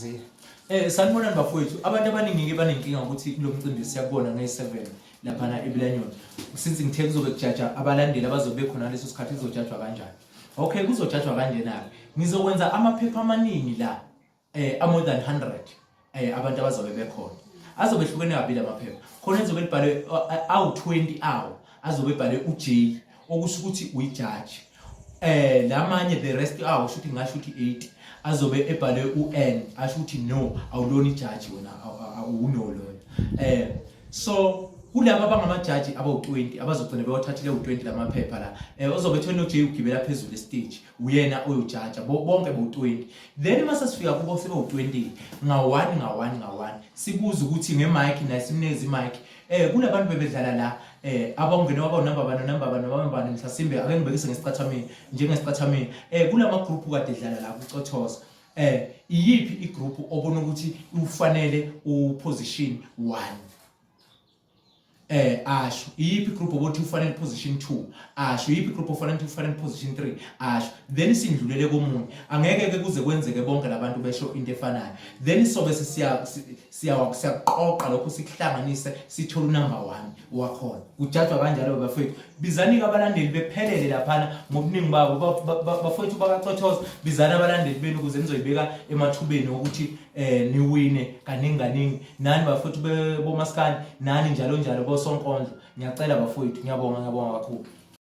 Zile. Sanibonani bafowethu, abantu abaningi ke banenkinga ukuthi kulo mcimbi siyakubona ngeyi-7 laphana eBilanyoni. Since ngithe kuzobe kujaja abalandeli abazobe bekhona leso sikhathi kuzojajwa kanjani? Okay, kuzojajwa kanjena-ke. Ngizokwenza amaphepha amaningi la a more than 100 abantu abazobe bekhona. Azobe ehlukene kabili amaphepha. Khona ezobe libhalwe awu-20 awo azobe ebhalwe uJ okusho ukuthi uyijaji. Lamanye the rest awo shuthi ngasho ukuthi 8 azobe ebhalwe uN asho ukuthi no awulona ijaji wena awuno loyo. So kulabo abangamajaji abawu-20 abazogcina bewathathile u-20 lamaphepha la ozobe ethe no J ugibela phezulu estage uyena oyojaja bonke bowu-20. Then mase sifika kubo sebewu-20 nga-1 nga-1 nga-1 sibuza ukuthi nge-mic naye simnikeze i-mic kulabantu bebedlala la abangene waba unamba bani unamba bani unamba bani mhlasimbe ake ngibekise ngesicathamini njengesicathamini kulama group kade edlala la kucothoza iyiphi igroup obona ukuthi ufanele uposition 1 asho iyiphi group obothi ufanele position 2 asho iyiphi group ofanele ukuthi ufanele position 3 asho then sindlulele komunye. Angeke ke kuze kwenzeke bonke labantu besho into efanayo. Then sobe sesiya siya siyaqoqa lokho sikuhlanganise sithole unumber 1 wakhona. Kujajwa kanjalo bafethu. Bizani ke abalandeli bephelele laphana ngobuningi babo bafethu bakacothoza. Bizani abalandeli benu ukuze nizoyibeka emathubeni ukuthi niwine kaningi kaningi. Nani bafethu bomaskandi nani njalo njalo bosonkondlo. Ngiyacela bafethu, ngiyabonga ngiyabonga kakhulu.